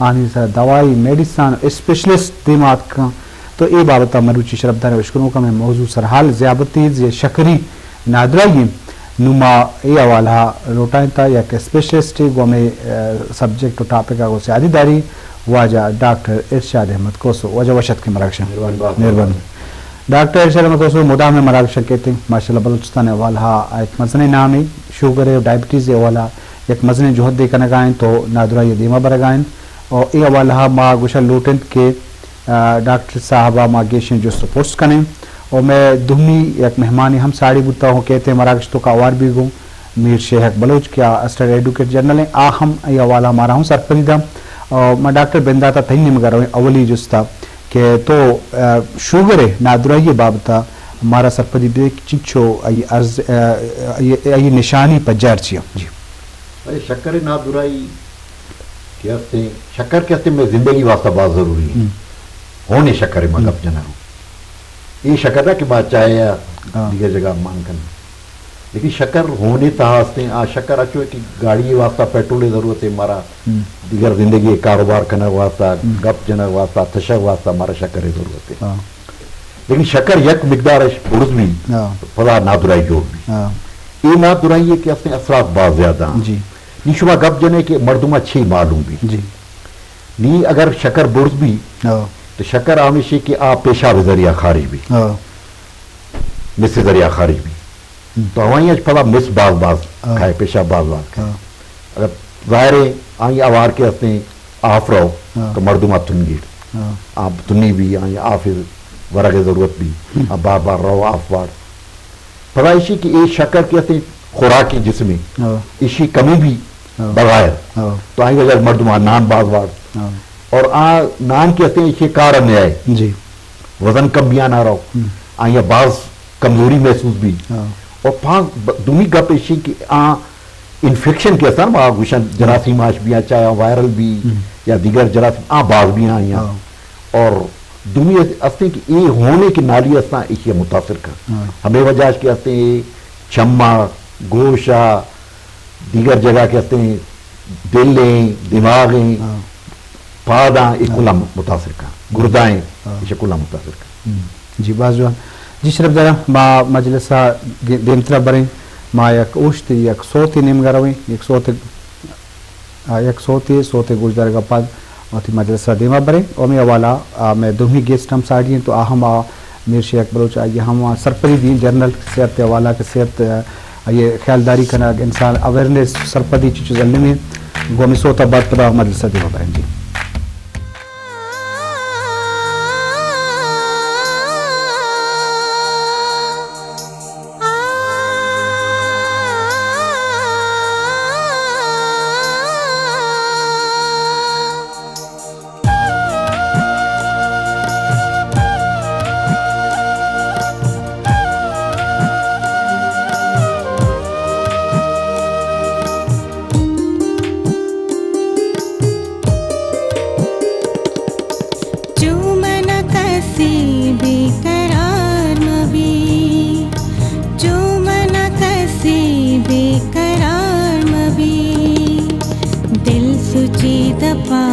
آنی سرا دوائی، میڈیسن، اسپیشلسٹ دیما اتکاں۔ تو اے بابت ء مروچی شرپدار ء اشکنوک ء مئے موضوع سرحال ذیابیطس یا شکری نادراہی انت۔ نوں ما اے حوالہ ء لوٹائینتا یک اسپیشلسٹے گوں ہمے، ء، سبجیکٹ و ٹاپک ء گوں سیادی داری، واجہ ڈاکٹر ارشاد احمد کوسو۔ واجہ وش اتکیں مراگش ء۔ مہربانی باز۔ مہربانی۔ ڈاکٹر ارشاد احمد کوسو مدام مراگش ء کیت، ماشاءاللہ بلوچستان ء حوالہ ء یک مزنیں نامے، شوگر ء و ڈائبٹیز ء حوالہ ء یک مزنیں جہدے کنگا انت و نادراہی ء دیما برگا انت۔ و اے حوالہ ء ما گوشگ لوٹ انت کہ، آ، ڈاکٹر صاحب ء ما گیشیں جست و پرس کنیں۔ و مئے دومی یک مہمانے ہم ساڑی بوتا ہوں کیت مراگش توکا ہوار بیگوں میر شیہک بلوچ کہ آ اسسٹنٹ ایڈوکیٹ جنرل ہیں، آ ہم اے حوالہ ء مارا ہوں سرپدی داں۔ و ما ڈاکٹر بنداتا تئی نیمگا رویں اولی جستا کہ تو، آ، شوگر ء نادراہی ء بابت ء مارا سرپدی بدے کہ چنچو آئی عرض، آ، آئی، آئی نشانی پجار چی انت؟ جی۔ ارے شکر نادراہی کہ ہستیں، شکر کہ ہستیں مئے زندگی واسطہ باز ضروری ہے۔ ہم۔ ہونے شکر ما ہم۔ گپ جنگ۔ اے شکر نہ کہ ما چاہے یا ہاں۔ دیگر جگہ مان کن۔ لیکن شکر ہونے تہا ہستیں، آ شکر اچو کہ گاڑی واسطہ پیٹرول ضرورت ہے مارا، ہم۔ دیگر زندگی کاروبار کنگ واسطہ، ہم۔ گپ جنگ واسطہ، تشگ واسطہ مارا شکر ضرورت ہے۔ ہاں۔ لیکن شکر یک مقدار اش برز بھی، ہاں۔ پدا نادراہی جوڑ بھی۔ ہاں۔ اے نادراہی ہے کہ اصل اثرات باز زیادہ ہیں۔ جی۔ نی شما گپ جنے کہ مردم چی معلوم بھی۔ جی۔ نی اگر شکر برز بھی، ہاں۔ تو شکر ہمیشہ کہ آ پیشاب ذریعہ خارج بھی۔ ہاں۔ مس ذریعہ خارج بھی۔ ہم۔ تو ہوائی اچ پدا مس باز باز ہاں۔ کھائے، پیشاب باز باز کھائے۔ ہاں۔ اگر ظاہر ہے آئی آوار کے ہستیں آف رہو ہاں۔ تو مردم آ تن گیڑ۔ ہاں۔ آ تنی بھی، آئی آف ورگ ضرورت بھی، ہم۔ آ بار بار رہو آف وار۔ پدا ایشی کہ اے شکر کے ہستیں خوراک جسم ہے، ہاں۔ ایشی کمی بھی ہاں۔ بغیر۔ ہاں۔ تو آئی وجہ مردم آ نان باز وار۔ ہاں۔ اور آ نان کے ہستیں ایشی کار نہ آئے۔ جی۔ وزن کم بیان آ رہو۔ ہم۔ آئی باز کمزوری محسوس بھی۔ ہاں۔ اور پانچ ب-، دومی گپ ایشی کہ آ انفیکشن کے اثر ما گوشن جراثیم آش بھی آ، چاہے وائرل بھی ہم۔ یا دیگر جراثیم آ باز بھی آئی۔ ہاں۔ اور دومی اس-، استیں کہ اے ہونے کی نالی استاں ایشی متاثر کن۔ ہاں۔ ہمیں وجہ اش کہ استیں اے چما، گوشا، دیگر جگہ کہ استیں دل ہیں، دماغ ہیں، ہاں۔ پاداں، اے ہاں۔ کلاں متاثر کن، گردہ ہیں، ہاں۔ ایشی کلاں متاثر کن۔ ہم۔ جی، باز جوان۔ جی، شرف دارا، ما مجلس ء گے-، دیمترا بریں، ما یک اوشت، یک سوتے نیمگا رویں، یک سوتے، آ، یک سوتے، سوتے گوشدارگا پد وتی مجلس ء دیما بریں۔ و ہمے حوالہ، آ، مئے دومی گیسٹ ہم ساڑی انت، تو آ ہم آ میر شیخ بلوچ آئی ہم آ سرپدی دیں جنرل صحت ء حوالہ کہ صحت، آ، آئی خیالداری کنگ، انسان اویئرنیس، سرپدی چچو ظلم انت۔ گوں ہمے سوت ء بعد پدا مجلس ء دیما بریں جی۔ چو من کسی بے قرار مبی، چو من کسی بے قرار مبی، دل سوچی دپا،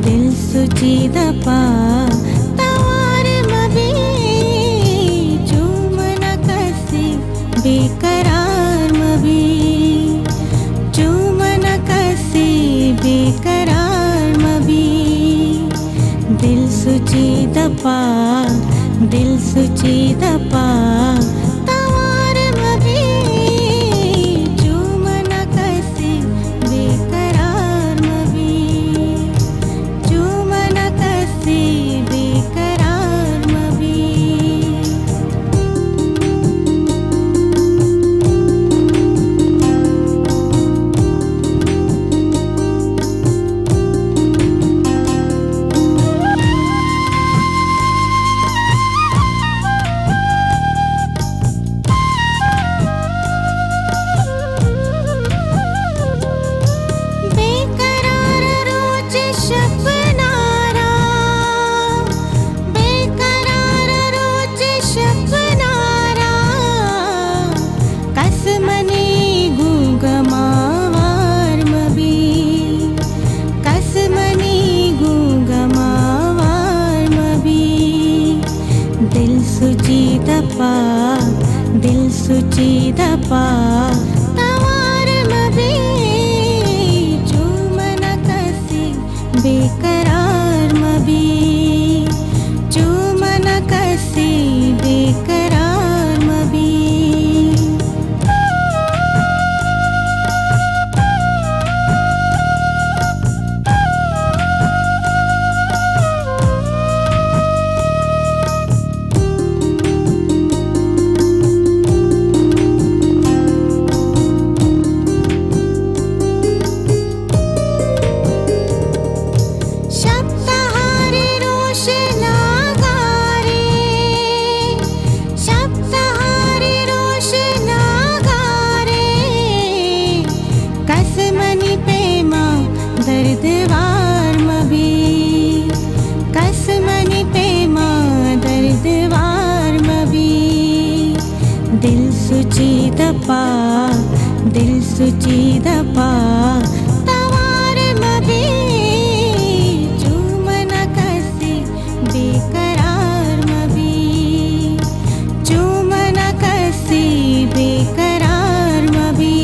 دل سوچی دپا، توار مبی، چو من کسی بے قرار مبی، چو من کسی بے قرار مبی، دل سوچی دپا، دل سوچی دپا، توار مبی، چو من کسی بے قرار مبی۔ چو من کسی بے قرار مبی۔ پا، دل سوچی دپا، توار مبی، چو من کسی بیقرار مبی، چو من کسی بیقرار مبی۔ شپ تہارے روشناگارے، شپ تہارے روشناگارے، کس منی پیما دردوار مبی، کس منی پیما دردوار مبی۔ دل سوچی دپا، دل سوچی دپا، توار مبی، چو من کسی بیقرار مبی، چو من کسی بیقرار مبی۔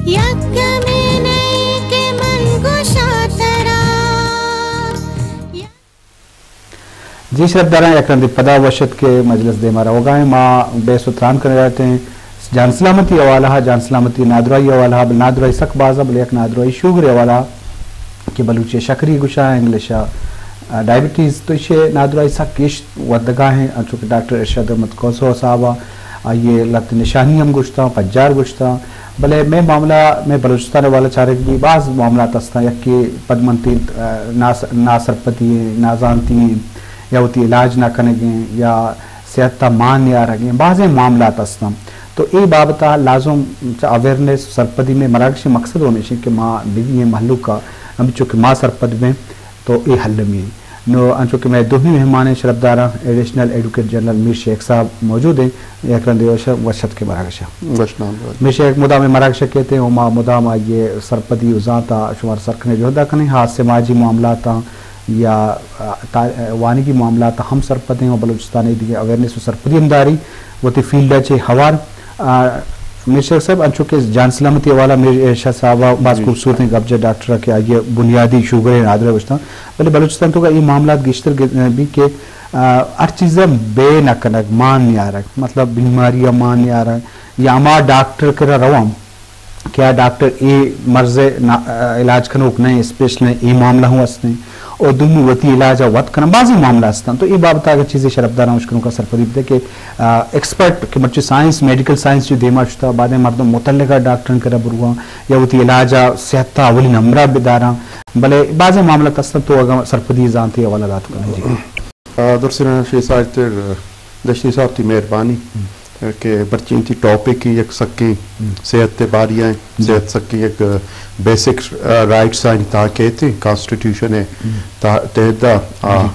یک گمے نئیں کہ من گوشاں ترا۔ جی شرپداراں، یک رندے پدا وش اتک کہ مجلس دیما روگا ایں۔ ما بحث و تران کنگا اتیں جان سلامتی حوالہ ءَ، جان سلامتی نادراہی حوالہ ءَ، بلے نادراہی سک باز ءَ، بلے یک نادراہی شوگر حوالہ ءَ کہ بلوچی ءَ شکری گوشاں، انگلش ءَ، آ، ڈائبٹیز، تو ایشی ءِ نادراہی سک گیش ودگا ایں، انچو کہ ڈاکٹر ارشاد احمد کھوسہ صاحب ءَ آئی ءِ لہتے نشانی ہم گوشتاں، پجار گوشتاں، بلے مئے معاملہ، مئے بلوچستان ءِ حوالہ چارگ بی، باز معاملات ہستاں، یکے پد من تئی، آ، ناس-، ناسرپدی ایں، نازانتی ایں، یا وتی علاج نہ کنگ ایں، یا صحت ءَ مان نیارگ ایں، بازیں معاملات ہستاں۔ تو اے بابت ءَ لازم چہ اویئرنس، سرپدی، مئے مراگش ءِ مقصد ہمیش ایں کہ ما بہ بی ایں مہلوک ءَ، ہمینچو کہ ما سرپد بیں، تو اے المی ایں۔ نوں انچو کہ مئے دومی مہمان ایں شرپداراں، ایڈیشنل ایڈوکیٹ جنرل میر شیخ صاحب موجود ایں، یک رندے وش، وش اتک مراگش ءَ۔ وش نام بات۔ میر شیخ مدام مراگش ءَ کیت ایں، و ما مدام آئی ءِ سرپدی و زانت ءَ شمارا سر کنگ ءِ جہد ءَ کنیں، ہا سماجی معاملاتاں یا، آ، تا-، وانگی معاملات ءَ ہم سرپد ایں و بلوچستان ءِ دگہ اویئرنس و سرپدی ہم داری وتی فیلڈ ءَ چہ ہوار۔ آ، میر شیخ صاحب، انچو کہ جان سلامتی حوالہ میر شاہ صاحب ءَ باز جی۔ خوبصورتیں گپ جت ڈاکٹر ءَ کہ آئی ءِ بنیادی شوگر ءِ نادراہی گوشتاں، بلے بلوچستان ءِ توکا اے معاملات گیشتر گ-، بی کہ، آ، ہر چیز ءَ بے نہ کنگ، مان نیارگ، مطلب بیماری ءَ مان نیارگ، یا ہما ڈاکٹر ءِ کرا رواں کہ آ ڈاکٹر اے مرض ءِ نا-، علاج کنوک نہ ایں، اسپیشل نہ ایں، اے معاملہ ہوں ہست ایں۔ اور دومی وتی علاج ءَ وت کناں، بازیں معاملہ ہستاں۔ تو اے بابت ءَ اگر چیزے شرپداراں اشکنوکاں سرپدی بدے کہ، آ، ایکسپرٹ کہ مرچی سائنس، میڈیکل سائنس چہ دیما شتا، بعدیں مردم متعلقہ ڈاکٹراں کرا برواں یا وتی علاج ءَ صحت ءَ اولی نمبر ءَ بداراں، بلے بازیں معاملات ہستاں، تو اگاں سرپدی زانتے حوالہ دات کناں۔ جی۔ آ، درسنا شے ساجد دشتی صاحب، تئی مہربانی کہ مرچی تئی ٹاپک یک سکیں صحت ءِ باری ءَ، صحت سکیں یک بیسک، آ، رائٹس آنی تہا کیت ایں، کانسٹیٹیوشن ءِ تہا، تحت ءَ، آ،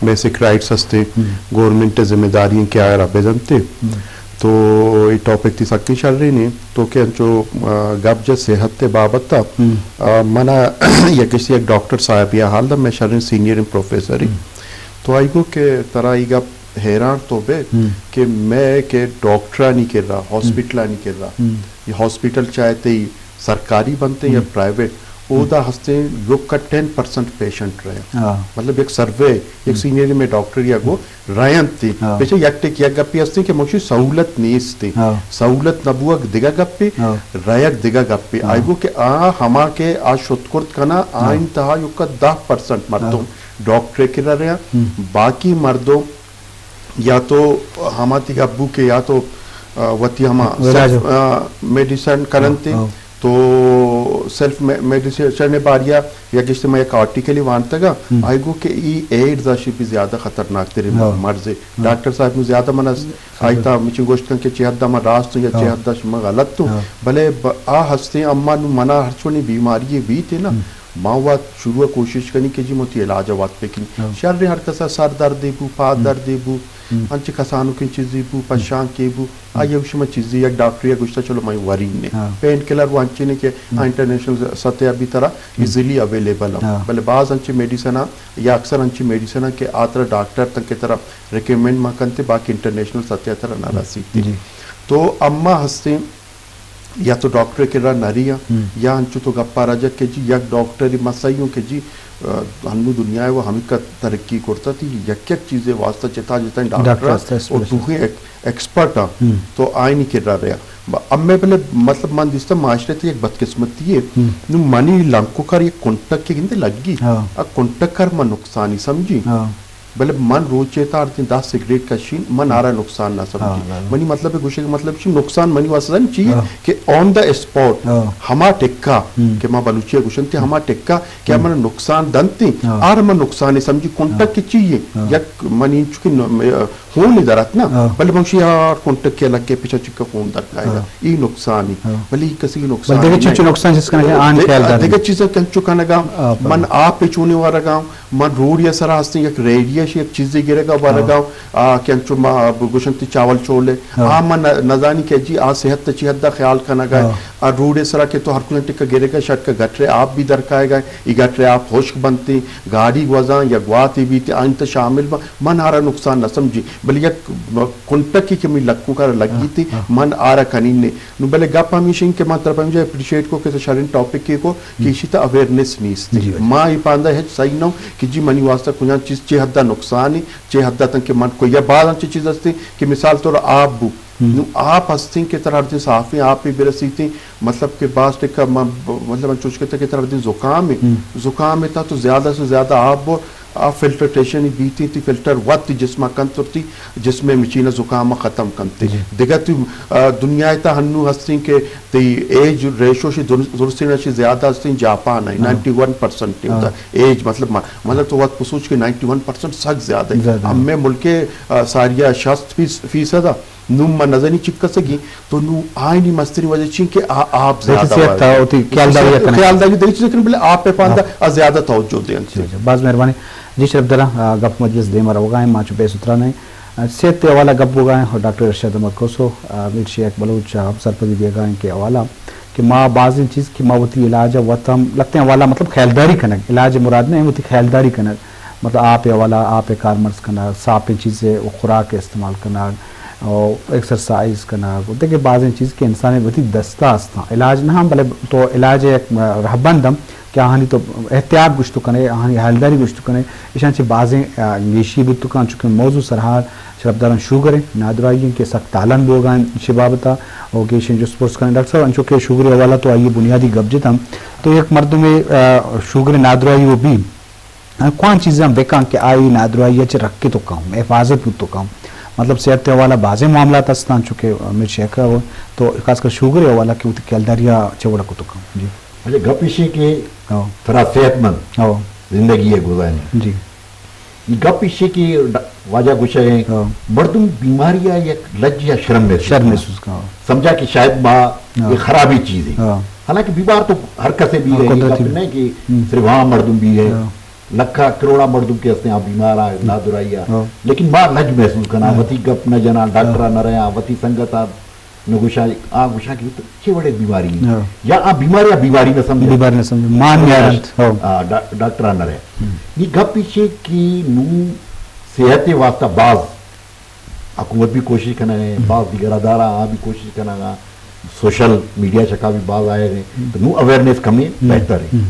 بیسک رائٹس ہست ایں، گورنمنٹ ءِ ذمہ داری ایں کہ آئرا بدنت۔ تو اے ٹاپک تئی سکیں شریں ایں، تو کہ انچو، آ، گپ جت صحت ءِ بابت ءَ، آ، منا یک اشی یک ڈاکٹر صاحب ءَ حال دات، مئے شریں سینئر پروفیسر ایں۔ تو آئی گو کہ ترا اے گپ حیران تو بے کہ مئے کہ ڈاکٹرانی کرا، ہاسپٹلانی کرا، یہ ہاسپٹل چاہے تئی سرکاری بنت ایں یا پرائیویٹ، اودا ہست ایں یک ٹین پرسنٹ پیشنٹ رہے۔ مطلب یک سروے، یک سینئر مئے ڈاکٹر یا گو رہینت ایں۔ پیچھے یک ٹک یک گپے ہست ایں کہ مشی سہولت نیست ایں۔ سہولت نہ بوگ دگہ گپے، رہگ دگہ گپے۔ آئی گو کہ آ ہما کہ آ شت کرت کناں، آ انتہا یک دہ پرسنٹ مردم ڈاکٹر ءِ کرا رہاں، باقی مردم یا تو ہما تئی گپ بو کہ یا تو، آ، وتی ہما سیلف، آ، میڈیسن کننت، تو سیلف مے-، میڈیسن ءِ باریا یک اشی ما یک آرٹیکلے وانتگا، آئی گو کہ ای ایڈز ءَ شی بھی زیادہ خطرناک ترین مرضے۔ ڈاکٹر صاحب نوں زیادہ من از آئی تا مچن گوشت کن کہ چہ حد ءَ من راست اوں یا چہ حد ءَ من غلط اوں، بلے ب-، آ ہست ایں اما نوں منا ہرچ وڑیں بیماری بیت ایں نا، ما وت شروع ءَ کوشش کنی کہ جی من وتی علاج ءَ وت بکنی۔ ہاں۔ شر ہر کسا سر دردے بو، پاد ہم۔ دردے بو، ہم۔ انچے کسانکیں چیزے بو، ہم۔ پشانکے بو، ہم۔ آئی ءَ گوشی من چیزے یک ڈاکٹرے ءَ گوشتا چلو من ورین نے۔ ہاں۔ پین کلر وہ انچے نے کہ ہم۔ آ انٹرنیشنل سطح ءَ بھی ترا ہم۔ ایزیلی اویلیبل ہاں۔ ہاں۔ بلے باز انچے میڈیسن ہاں یا اکثر انچے میڈیسن ہاں کہ آ ترا ڈاکٹر تنکہ ترا ریکمنڈ ما کنتے، باقی انٹرنیشنل سطح ءَ ترا نہ رسیتے۔ جی۔ تو اما ہستیں یا تو ڈاکٹر کرا نری ہاں، ہم۔ یا انچو تو گپا رجگ کہ جی یک ڈاکٹر ما سہی ہوں کہ جی، آ، ہنو دنیا ءَ وہ ہمیں کا ترقی کرتا تھی، یک یک چیزے واسطہ جتا جتا ڈاکٹر ڈاکٹر ہستا اور اسپیشلسٹ۔ دوہیں ایک-، ایکسپرٹ ہاں، ہم۔ تو آئینی کرا رہا۔ ب-، امے بلے مطلب من دیستا معاشرے تے یک بدقسمتی ہے۔ ہم۔ نو منی لنکو کر یک کنٹک کے گندے لگی۔ ہاں۔ آ کنٹک کر من نقصانی سمجھی۔ ہاں۔ بلے من روچے تا ہر دن دہ سگریٹ کشین، من آرا نقصان نہ سمجھی۔ ہاں، ہاں۔ منی مطلب ہے گوشے کہ مطلب چی نقصان منی واسطہ نہیں چاہیے ہاں۔ کہ آن دا اسپاٹ ہاں۔ ہما ٹکا ہم۔ کہ ما بلوچی گوشن تے ہما ٹکا کہ ہم۔ من نقصان دنتے، ہاں۔ آر من نقصان سمجھی کنٹک ہاں۔ کے چاہیے۔ ہاں۔ یک منی چونکہ ن-، ہون درات نا، ہاں۔ بلے من شی یار کنٹک کے لگ کے پیچھا چکا خون در کائے گا۔ ہاں۔ ای نقصانی۔ ہاں۔ بلے ای کسی نقصان بلے دیگه نہیں۔ چیز نقصان جس کنگا آن دے-، خیال دار دیگه نہیں۔ چیزا کنچو کنگا، ہاں، من بلے۔ آپ چونے ورگا، من روڈ یا سرا ہستیں یک ریڈیا شی یک چیزے گرگا ہاں۔ ورگا، آ، کہ انچو ما گوشنتی چاول چولے۔ ہاں۔ آ من نہ-، نزانی کہ جی آ صحت تے چی حد خیال کنگا۔ ہاں۔ آ روڈے سرا کہ تو ہر کجا ٹکا گرگا شٹکا گٹرے آپ بھی درکائے گا۔ ای گٹرے آپ خشک بنتے، گاڑی گوزاں یا گواتے بیتے، آئین تے شامل با۔ من آرا نقصان نہ سمجھی۔ بلے یک کنٹکی کہ می لکو کر لگی ہاں، تے، ہاں۔ من آرا کنین نے۔ نو بلے گپ ہمیش انت کہ من ترا پمیجا اپریشیٹ کو کہ تو شرین ٹاپک کے کو کہ ہم۔ ایشی تا اویئرنیس نیست۔ جی، جی۔ ما ای پاندا ہچ صحیح نہ ہوں کہ جی منی واسطہ کجا چیز چے حد نقصان ہے، چے حد تک کہ من کو یا بعض انچے چیز ہستے کہ مثال طور آپ بو۔ ہم۔ نو آپ ہستیں کہ ترا ہر دن صافیں آپ پہ برسیتیں، مطلب کہ بعض ٹکا ما-، مطلب من چوش کہتا کہ ترا ہر دن زکام ہے۔ ہم۔ زکام ہے تا تو زیادہ سے زیادہ آپ بو، آ فلٹرٹیشن بیتی، تی فلٹر وت تی جسم کنت اور تی جسم مچین زکام ختم کنتے۔ جی۔ دگہ تی، آ، دنیا تا ہنو ہستیں کہ تی ایج ریشو شی در-، درستین شی زیادہ ہستیں جاپان ہے، ہاں۔ نائنٹی ون پرسنٹ ہے ہاں۔ ہوتا۔ ایج مطلب ما-، مطلب تو وت پسوچ کہ نائنٹی ون پرسنٹ سک زیادہ ہے۔ زیادہ ہے۔ ہمیں ملک، آ، ساریا شست فیص-، فیصد ہے۔ نوں ما نزانی چک کسگی، تو نوں آئینی مستری وجہ چین کہ آ-، آپ زیادہ صحت تا وتی خیالداری کنگ۔ خیالداری دگہ چیز کنگ، بلے آپ پہ پاندا ہاں۔ آ زیادہ توجہ دینت۔ جی، جی، باز مہربانی۔ جی شرف دراں، آ، گپ مجلس دیما روگا ہیں، ما چو بے سترا نہیں۔ آ، صحت تے حوالہ گپ بوگا ہیں، ڈاکٹر ارشد احمد کھوسو، آ، میر شیخ بلوچ، آ، ہم سرپدی دیگا ہیں کہ حوالہ کہ ما بازیں چیز کہ ما وتی علاج وت ہم لگتے حوالہ مطلب خیالداری کنگ، علاج مراد نہیں وتی خیالداری کنگ۔ مطلب آپ ء حوالہ، آپ ء کارمرز کنگ، ساپیں چیز ء و خوراک ء استعمال کنگ، و ایکسرسائز کنگ، و دگہ بازیں چیز کہ انسان ء وتی دستا استاں۔ علاج نہ ہم، بلے تو علاج ء یک رہبند ہم کہ آہانی تو احتیاط گوشت کنے، آہانی حالداری گوشت کنے، ایشاں چہ بازیں، آ، گیشی بوت کن، چونکہ موضوع سرحال شرپداراں شوگر ء نادراہی انت کہ سک تالان بوگا انت ایشی بابتا، و گیشیں جست پرس کنیں۔ ڈاکٹر صاحب، انچو کہ شوگر ء حوالہ تو آئی بنیادی گپ جت ہم، تو یک مردمے، آ، شوگر ء نادراہی و بی، کوان چیزاں بکن کہ آئی نادراہی ء چہ رکت و کم، حفاظت بوت و کم۔ مطلب صحت ء حوالہ بازیں معاملات ہستاں، چونکہ میر شیخ ء تو خاص کر شوگر ء حوالہ کہ وتی خیالداری ء چہ وڑ کت و کم۔ جی۔ اچھا، گپ ایشی کہ ہاں۔ ترا صحت مند ہاں۔ زندگی ء گزارنی۔ جی۔ یہ گپ ایشی کہ ڈ-، واجہ گوشگ ہیں، ہاں۔ مردم بیماری ء یک لج یا شرم محسوس شرم کناں۔ محسوس کناں۔ سمجھا کہ شاید ما ہاں۔ یہ خرابی چیز ہے۔ ہاں۔ حالانکہ بیمار تو ہر کسے بھی ہاں، ہے، یہ قدرتی گپ بھی۔ نہیں کہ ہم۔ صرف ہاں مردم بھی ہے۔ ہاں۔ لکھا کروڑا مردم کے ہستے ہاں بیمار آئے، ہم۔ نادرائی آئے۔ ہاں۔ لیکن ما لج محسوس کنا، ہاں۔ وتی گپ نہ جنا، ڈاکٹر ہاں۔ نہ رہا، وتی سنگت آ نہ گوشا، آ گوشا کہ تو چے وڑے بیماری ہے؟ ہاں۔ یا آ بیماری، آ بیماری نہ سمجھا۔ بیماری نہ سمجھا۔ مان نہ آرنت۔ ہاں۔ آ، ڈا-، ڈاکٹر نہ رہا۔ ہم۔ یہ گپ پیچھے کہ نو صحت واسطہ باز حکومت بھی کوشش کنگ ء، ہم۔ باز دیگر ادارہ آ بھی کوشش کنگ ء، سوشل میڈیا چکا بھی باز آئے ہیں، ہم۔ تو نو اویئرنیس کمی ہم۔ بہتر ہے۔ ہم۔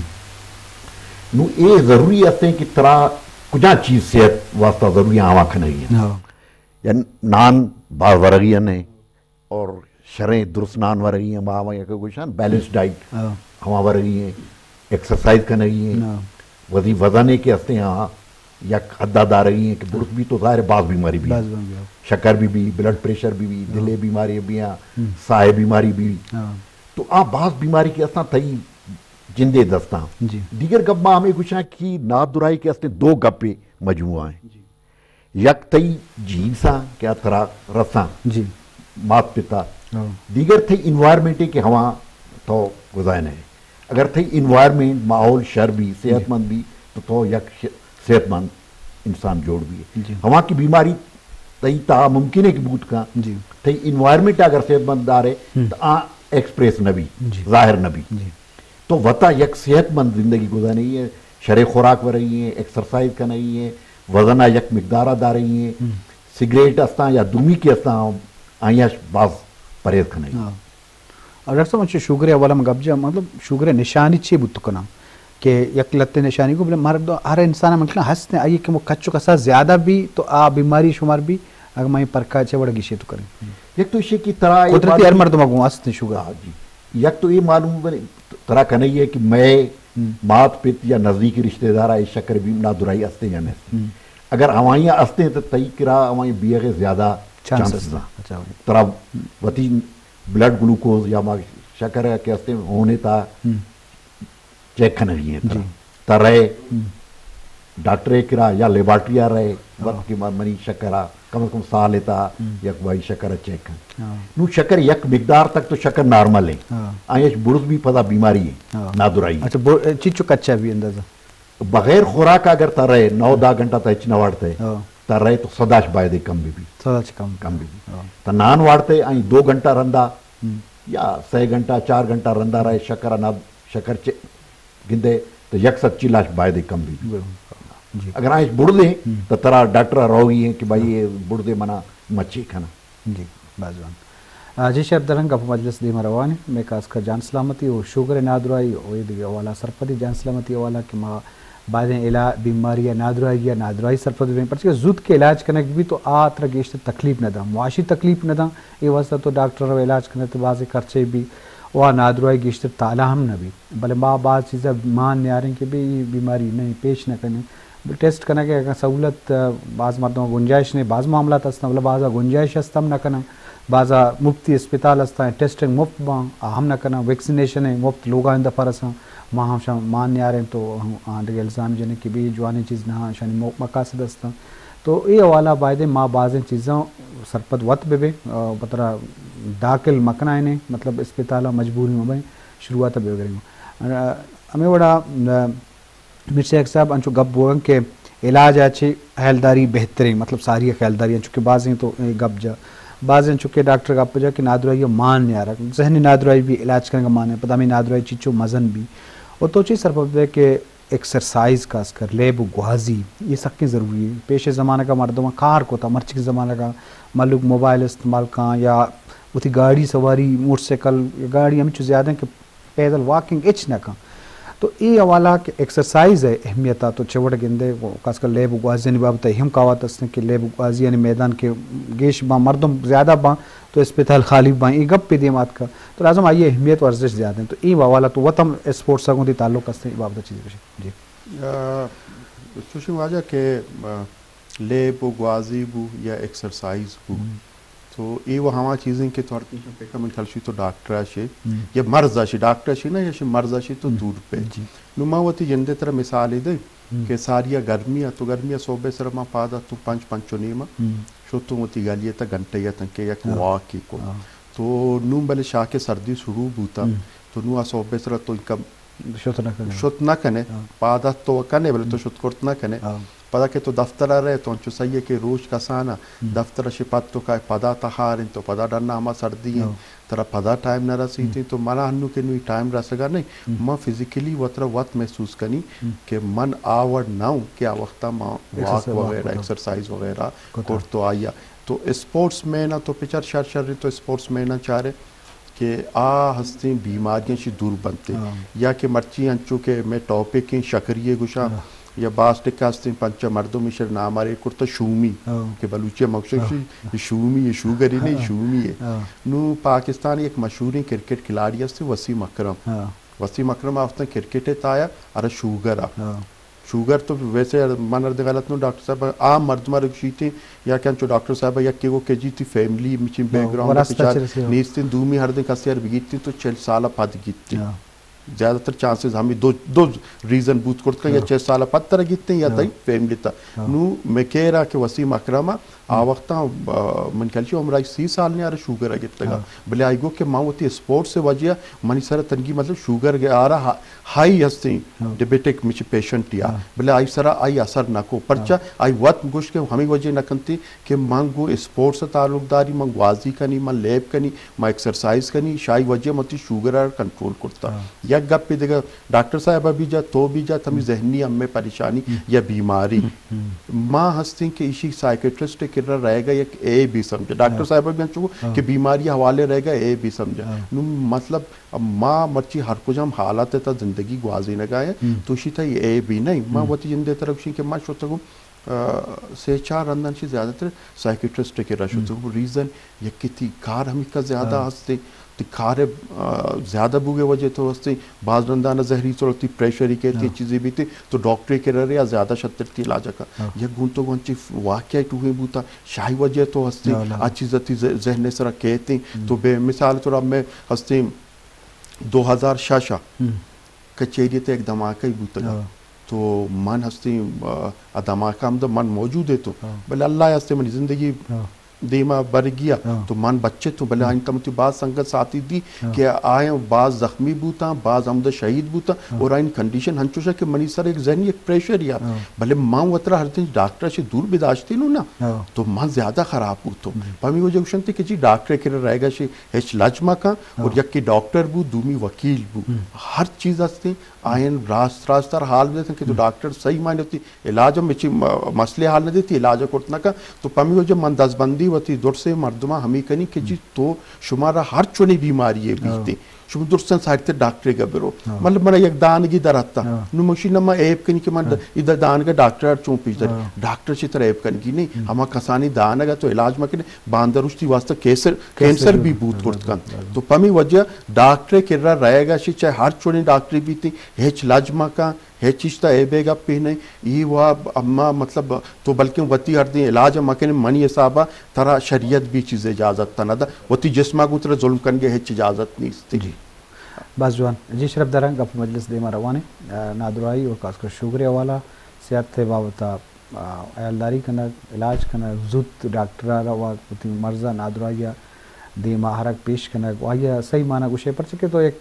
نو اے ضروری است کہ ترا کجا چیز صحت واسطہ ضروری آواں کنگی ہے۔ ہاں۔ یا نان باز ورگی ہے نہیں، اور شریں درست نان ورگی ہیں، ما یک گوشان بیلنس ڈائٹ ہاں۔ ہما ورگی ہیں، ایکسرسائز کنگی ہیں، ہاں۔ وزی وزن ہے کہ ہستے ہاں یک حدا دارگی ہیں کہ درست بھی تو ظاہر ہے باز بیماری بھی ہیں۔ باز بیماری بھی ہیں۔ شکر بھی بھی، بلڈ پریشر بھی بھی، ہاں۔ دل بیماری بھی ہیں، ہم۔ ساہ بیماری بھی۔ ہاں۔ تو آ باز بیماری کے ہستاں تئی جندے دستاں۔ جی۔ دیگر گپ ما ہمیں گوشاں کہ نادراہی کے ہستے دو گپے مجموعہ ہیں۔ جی۔ یک تئی جینساں کہ آ ترا رساں۔ جی۔ مات پتا۔ ہاں۔ دیگر تئی انوائرمنٹ کہ ہواں تو گزائن ہے۔ اگر تئی انوائرمنٹ، ماحول شر بی، صحت مند بی، تو تو یک ش-، صحت مند انسان جوڑ بی۔ جی۔ ہما کی بیماری تئی تا ممکن ہے کہ بوت کن، جی۔ تئی انوائرمنٹ اگر صحت مند دارے، ہم۔ تو آ ایکسپریس نہ بی، جی۔ ظاہر نہ بی۔ جی۔ تو وتا یک صحت مند زندگی گزارنی ہے، شرے خوراک ورئی ہے، ایکسرسائز کنئی ہے، وزن آ یک مقدار دارئی ہے، ہم۔ سگریٹ استاں یا دومی کے استاں، آئیاں باز پرہیز کنئی۔ ہاں۔ اور ڈاکٹر صاحب، انچو شوگر ءِ حوالہ من گپ جاں، مطلب شوگر ءِ نشانی چی بوت کناں؟ کہ یک لتے نشانی کو، بلے مرد ہر انسان ءَ مطلب ہست ہیں، آئی کہ وہ کچو کسا زیادہ بی تو آ بیماری شمار بی، اگر میں پرکا چے وڑا گیشے تو کریں۔ یک تو ایشی کہ ترا اے قدرتی ہر معلوم مردم گوں ہست ہیں شوگر۔ ہاں جی۔ یک تو اے معلوم بنے، ترا کنئی ہے کہ میں ہم۔ مات پت یا نزدیکی رشتہ دار آ اے شکر بی نادراہی ہست ہیں یا نہیں؟ ہم۔ اگر ہوائیاں ہست ہیں تو تئی کرا ہوائیں بیغ زیادہ چانسز چانسز ہیں۔ ہیں۔ اچھا، ہوائیں۔ ترا وتی بلڈ گلوکوز یا ما شکر ہے کہ ہست ہیں ہونے تا ہم۔ چیک کنگی ہیں ترا۔ جی۔ تا رہے ہم۔ ڈاکٹر ءِ کرا یا لیبارٹری آ رہے، ہاں۔ وقت کہ ما-، منی شکر آ کم از کم سال تا ہم۔ یک باری شکر آ چیک کن۔ ہاں۔ نو شکر یک مقدار تک تو شکر نارمل ہے۔ ہاں۔ آئیش بڑز بی پدا بیماری ہے، ہاں۔ نادراہی ہے۔ اچھا، بو-، چیچو کچا بی اندازہ؟ بغیر خوراک اگر تا رہے، نو دہ گھنٹہ تا ہچ نہ وڑتے، ہاں۔ تا رہے تو سداش باید کم بی بی۔ سداش کم۔ کم بی بی۔ ہاں۔ تا نان وڑتے، آئی دو گھنٹہ رندا ہم۔ یا سہ گھنٹہ، چار گھنٹہ رندا رہے، شکر نہ، شکر چے گندے، تو یک سد چی لاش باید کم بی بی۔ بالکل۔ جی۔ اگر آئیش بڑزے، ہم۔ تو ترا ڈاکٹر روگی ہیں کہ بھائی، ہاں۔ یہ بڑزے منا مچے کھنا۔ جی، باز جوان۔ آ، جی شر درنگ گپ مجلس دیما روان ایں۔ میں خاص کر جان سلامتی و شوگر نادراہی و اے دگہ حوالہ سرپدی جان سلامتی حوالہ کہ ما بائدیں علاج، بیماری یا نادراہی یا نادراہی سرپد بیں، پرچہ زوت کہ علاج کنگ بی تو آ ترا گیشتر تکلیف نہ داں، معاشی تکلیف نہ داں، اے واسطہ تو ڈاکٹر رو علاج کنگ تو بازیں خرچے بی و آ نادراہی گیشتر تالا ہم نہ بی۔ بلے ما باز چیزا مان نیاریں کہ بی بیماری نہیں، پیش نہ کنیں۔ ٹیسٹ کنگ ءِ اگاں سہولت، آ، باز مردم گنجائش نے، باز معاملات ہستاں، بلے بازا گنجائش ہست ہم نہ کناں۔ بازا مفتی اسپتال ہستاں، ٹیسٹنگ مفت باں، آ ہم نہ کناں۔ ویکسینیشن ءِ مفت لوگاں دفعہ رساں، ما ہم شاں مان نیاریں تو ہم آں دگہ الزام جنیں کہ بی جوانیں چیز نہ آں، شانی مو-، مقاصد ہستاں۔ تو اے حوالہ بایدیں ما بازیں چیزاں سرپد وت بہ بیں، آ، پترا داخل مکنائیں، مطلب اسپتالاں مجبوری مہ بیں، شروعات بہ گریں۔ آ، ہمیں وڑا، آ، میر شیخ صاحب، انچو گپ بوگن کہ علاج ءَ چہ خیالداری بہتریں، مطلب ساری ءَ خیالداری، انچو کہ بازیں تو اے گپ جا، بازیں انچو کہ ڈاکٹر گپ جا کہ نادراہی ءَ مان نیارگ، ذہنی نادراہی بی علاج کنگ ءَ مان نیارگ، پدا ہمے نادراہی چیچو مزن بی۔ و تو چی سرپد بے کہ ایکسرسائز خاص کر لیب و گوازی، یہ سکیں ضروری ہے۔ پیش زمانگ ءَ مردماں کار کوتا، مرچی زمانگ ءَ ملوک موبائل استعمال کاں یا وتی گاڑی سواری، موٹر سائیکل، گاڑی ہمچو زیادہ ہیں کہ پیدل واکنگ ہچ نہ کن۔ تو اے حوالہ کہ ایکسرسائز ءِ اہمیت ءَ تو چہ وڑ گندے، خاص کر لیب و گوازیانی بابت ءَ ہم کاوات ہستیں کہ لیب و گوازیانی میدان کہ گیش باں، مردم زیادہ باں تو اسپتال خالی باں، اے گپ پہ دیم آتکا۔ تو لازم آئی اہمیت و ارزش زیادہ ہیں۔ تو اے حوالہ تو وت ہم اسپورٹس ءَ گوں دی تعلق ہستیں، اے بابت ءَ چیز گوشے۔ جی۔ آ، چوشیں واجہ کہ، آ، لیب و گوازی بو یا ایکسرسائز بو، ہم۔ تو اے و ہما چیزیں کہ تو ہر تیشن پکا من کلشی تو ڈاکٹر اشے، ہم۔ یا مرض اشے، ڈاکٹر اشے نا، یا شے مرض اشے تو ہم۔ دور پہ۔ جی۔ نو ما وتی جندے ترا مثال دے ہم۔ کہ ساری گرمی ءَ تو گرمی ءَ صبح سر ما پاد اتوں پنچ، پنچ و نیم ءَ ہم۔ شتوں وتی گلی ءَ تا گھنٹہ یا تنکہ یک ہاں۔ واک کو۔ ہاں۔ تو نو بلے شاہ کے سردی شروع بوتا۔ ہم۔ تو نو آ صبح سر تو انکم شت نہ کنے۔ شت نہ کنے، ہاں۔ پاد ات تو کنے، بلے تو ہم۔ شت کرت نہ کنے۔ ہاں۔ پدا کہ تو دفتر ءَ رہے، تو انچو سہی ہے کہ روچ کسان ءَ ہم۔ دفتر ءَ شے پد تو کائے پدا تہار انت، تو پدا ڈنا ہما سردی ہیں، ہاں۔ ترا پدا ٹائم نہ رسیت ہم۔ تو منا ہنو کہ نوی ٹائم رسگا نہیں، ہم۔ من فزیکلی وترا وت محسوس کنی ہم۔ کہ من آ وڑ نہ ہوں کہ آ وقتا ما واک ایکسرسائز وغیرہ، کتا۔ ایکسرسائز وغیرہ کتا۔ کرتو آیا۔ تو اسپورٹس مین ءَ تو پچر شر شر تو اسپورٹس مین ءَ چارے کہ آ ہستیں بیماریاں شی دور بنتے۔ ہاں۔ یا کہ مرچی انچو کہ میں ٹاپک ہیں شکری گوشاں، ہاں۔ یا باز ٹکا ہستیں پنچا مردم ایشر نام آرے کرتا شومی، ہاں۔ کہ بلوچی مکشش ہاں۔ شومی ہے، شوگری نہیں، ہاں۔ شومی ہے۔ ہاں۔ نو پاکستان ایک مشہوریں کرکٹ کھلاڑی ہستے وسیم اکرم۔ ہاں۔ وسیم اکرم آفتن کرکٹ تایا ارا شوگر آ۔ ہاں۔ شوگر تو ویسے من اردے غلط نوں ڈاکٹر صاحب عام مردم ءَ گوشیت یا کہ انچو ڈاکٹر صاحب یکے گو کہ جی تی فیملی مچیں ہاں، بیک گراؤنڈ وراثت پچار چرسی ہو۔ نیستیں دومی ہردیں کسے ار بگیتیں تو چل سال پد گیتیں۔ ہاں۔ زیادہ تر چانسز ہمیں دو، دو ریزن بوت کرت کن یا ہاں۔ چل سال پد تر گیتیں یا ہاں۔ تئی فیملی تا۔ ہاں۔ نو مکیرا کہ وسیم اکرم آ وقتا، آ، من خیال چی عمر آئی سی سال نے آرا شوگر ء گپتگا۔ ہاں۔ بلے آئی گو کہ من وتی اسپورٹس ء وجہ ء منی سر ء تنگی، مطلب شوگر ء آرا ہا-، ہائی ہستیں، ہاں۔ ڈیبیٹک مچ پیشنٹ یا۔ ہاں۔ بلے آئی سرا آئی اثر نہ کو۔ پرچا؟ ہاں۔ آئی وت گوشت کہ ہمیں وجہ نہ کنتی کہ من گو اسپورٹس ء تعلق داری، من گوازی کنی، من لیب کنی، من ایکسرسائز کنی، شائی وجہ من وتی شوگر ء کنٹرول کرتا۔ ہاں۔ یک گپے دگہ، ڈاکٹر صاحب ء بھی جا، تو بھی جا، ہمیں ذہنی ہمیں پریشانی یا بیماری۔ ما ہستیں کہ ایشی سائیکٹرسٹ ء کرا رہے گا یک اے بی سمجھا۔ ڈاکٹر صاحب ء بھی انچو کہ بیماری حوالے رہے گا اے بی سمجھا۔ نو مطلب، ما مرچی ہر کجام حالت ء تا زندگی گوازینگا ہیں، تو شی تا اے بی نہیں۔ ما وتی جندے طرف شی کہ ما شتگوں، آ، سے چار رندان شی زیادہ تر سائیکٹرسٹ ء کرا شتگوں۔ ریزن یکی تی کار ہمیکا زیادہ ہاں۔ ہستے، تی کار، آ، زیادہ بوگے وجہ تو ہستے، باز رندان زہری صورتی پریشری کہتی ہاں۔ چیزیں بیتی، تو ڈاکٹرے کرا رہے یا زیادہ شتر تی علاج کا۔ ہاں۔ یک گون تو گون چی واقعہ ٹوہیں بوتا، شاہی وجہ تو ہستے، ہاں، ہاں۔ آ چیز تی ذہ-، ذہن سرا کہتے، تو بے مثال تو میں ہستے دو ہزار شش آ کچیری تے ایک دھماکہ ہی بوتگا۔ ہاں۔ تو من ہستے، آ، آ دھماکہ ہم من موجود ہے تو۔ ہاں۔ بلے اللہ ہستے منی زندگی ہاں۔ دیما برگیا۔ ہاں۔ تو من بچے تو بلے آئین تم تی باز سنگت ساتھی دی ہاں۔ کہ آئیں باز زخمی بوتاں، باز ہمدا شہید بوتاں ہاں۔ اور آئین کنڈیشن ہنچوشا کہ منی سر ایک ذہنی ایک پریشر یا۔ ہاں۔ بلے من وترا ہر دن ڈاکٹر سے دور بداشتے نو نا۔ ہاں۔ تو من زیادہ خراب بوتو۔ پمی وجہ گوشنتے کہ جی ڈاکٹر کرا رہے گا شی ہچ لج مکن، اور ہاں۔ یکی ڈاکٹر بو، دومی وکیل بو۔ ہم۔ ہر چیز ہستے، آئین راست راست ہر حال دیتن کہ تو ڈاکٹر صحیح معنی تی علاج ہم اچی م-، مسئلے حال نہ دیتی، علاج کرت نہ کن۔ تو پمی وجہ من دزبندی وتی درسے مردماں ہمی کنی کہ جی تو شمارا ہر چونی بیماری ہے بیتی۔ شما درستاں ساری تے ڈاکٹر گا برو۔ ہاں۔ مطلب من یک دانگی در آتا۔ ہاں۔ نو مشی نہ ما ایپ کنی کہ من ہاں۔ ادا دانگا ڈاکٹر چون پیش داری۔ ہاں۔ ڈاکٹر چی طرح ایپ کنگی نہیں۔ ہم۔ ہما کسانی دانگا تو علاج مکنے، باندروشتی واسطہ کینسر، کینسر کینسر بھی بھی بوت ہاں، کرت ہاں، کن۔ ہاں۔ تو پمی وجہ ڈاکٹر کرا رہے گا شی، چاہے ہر چونی ڈاکٹری بیتی، ہچ لج مکن، ہچ چیز تا اے بے گپ پہ نہیں۔ ای وا اما مطلب تو بلکہ وتی ہر دیں علاج مکنے، منی حسابا ترا شریعت بھی چیز اجازت تا نہ دا۔ وتی جسما گو ترا ظلم کنگے ہچ اجازت نیست۔ جی۔ باز جوان۔ جی شرف داران گپ مجلس دیما روانے۔ آ، نادراہی اور خاص کر شوگر حوالہ صحت بابت آ، ہیالداری کنگ، علاج کنگ، زوت ڈاکٹر ء را وتی مرض ء نادراہی ء دیم ء آہرگ پیش کنگ، و آئی ء صحیح معنی گوشے، پرچہ کہ تو یک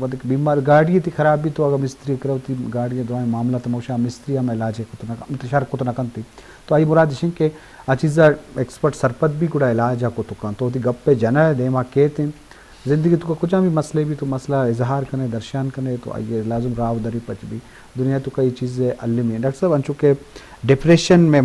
وھدے کہ بیمار گاڑی تی خراب بیت، تو اگاں مستری ء کرا وتی گاڑی ء درائیں معاملات ء موشاں مستری ہم علاج ء کت نہ کن-، شر کت نہ کنت، تو آئی مراد اش انت کہ آ چیز ء ایکسپرٹ سرپد بی گڑا علاج ء کت کنت، تو وتی گپ ء جنئے دیم ء کیت انت۔ زندگی توکا کجام بھی مسئلے بی تو مسئلہ اظہار کنے، درشان کنے، تو آئی ء لازم راہ و دری پچ بی۔ دنیا توکا یہ چیز المی ہے۔ ڈاکٹر صاحب، انچو کہ ڈپریشن میں